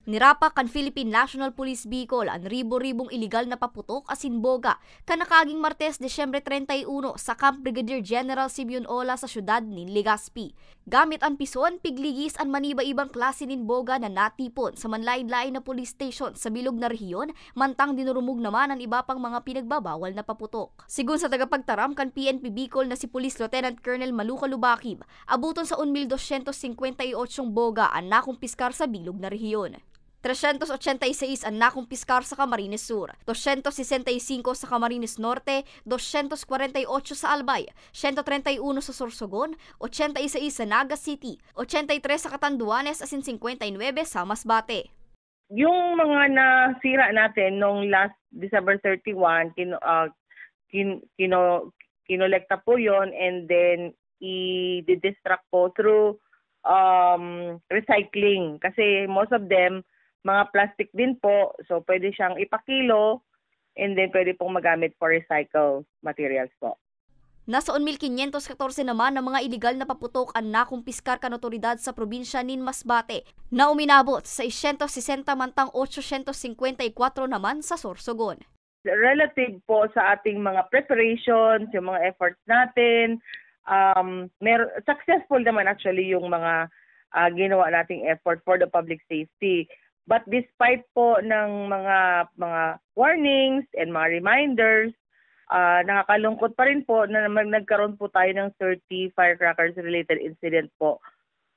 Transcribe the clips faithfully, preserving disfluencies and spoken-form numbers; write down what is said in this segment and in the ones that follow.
Nirapak kan Philippine National Police Bicol an ribo-ribong iligal na paputok asin boga kan nakaging Martes, Disyembre treinta y uno, sa Camp Brigadier General Simeon Ola sa siyudad nin Legazpi. Gamit an pison, pigligis an maniba-ibang klase nin boga na natipon sa manlaen-laen na police station sa bilog na rehiyon, mantang dinurumog naman an iba pang mga pinagbabawal na paputok. Sigon sa tagapagtaram kan P N P Bicol na si Police Lieutenant Colonel Maluca Lubakib, aboton sa un mil dosyentos singkwenta y otsong boga an nakumpiskar sa bilog na rehiyon. Tresyentos ochenta y seis an nakumpiskar sa Camarines Sur, dosyentos sesenta y singko sa Camarines Norte, dosyentos kwarenta y otso sa Albay, siyento treinta y uno sa Sorsogon, ochenta y seis sa Naga City, ochenta y tres sa Catanduanes asin singkwenta y nuebe sa Masbate. Yung mga nasira natin nung last December thirty-one, kino-, ah, kin-, kino-, kinolekta po yon and then i-destruct po through, um, recycling. Kasi most of them, mga plastic din po. So, pwede siyang ipakilo and then pwede pong magamit for recycle materials po. Nasa un mil quinientos catorce naman na mga iligal na paputok an nakumpiskar kan otoridad sa probinsya nin Masbate, na uminabot sa seiscientos sesenta mantang ochocientos cincuenta y cuatro naman sa Sorsogon. Relative po sa ating mga preparations, yung mga efforts natin, um, mer-, successful naman actually yung mga, ah, ginawa nating effort for the public safety. But despite po ng mga, mga warnings and mga reminders, ah, nakakalungkot pa rin po na mag-, nagkaroon po tayo ng thirty firecrackers related incident po,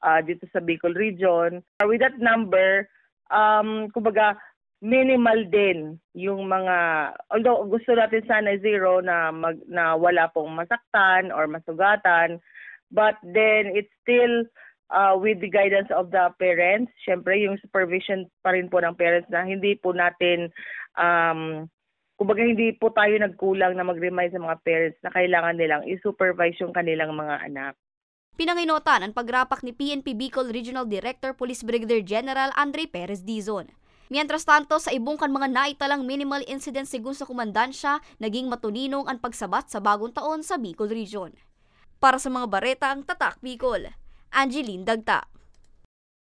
ah, dito sa Bicol region. With that number, um, kumbaga, minimal din yung mga, although gusto natin sana zero na mag-, na wala pong masaktan or masugatan, but then it's still, ah, with the guidance of the parents. Siyempre, yung supervision pa rin po ng parents na hindi po natin, um, kumbaga, hindi po tayo nagkulang na mag-remind sa mga parents na kailangan nilang i-supervise yung kanilang mga anak. Pinanginotan an pagrapak ni P N P Bicol Regional Director Police Brigadier General Andre Perez Dizon. Mientras tanto, sa ibong kan mga naitalang minimal incidents sigon sa komandansya, naging matuninong an pagsabat sa Bagong Taon sa Bicol Region. Para sa mga baretang Tatak Bicol, Angeline Dagta.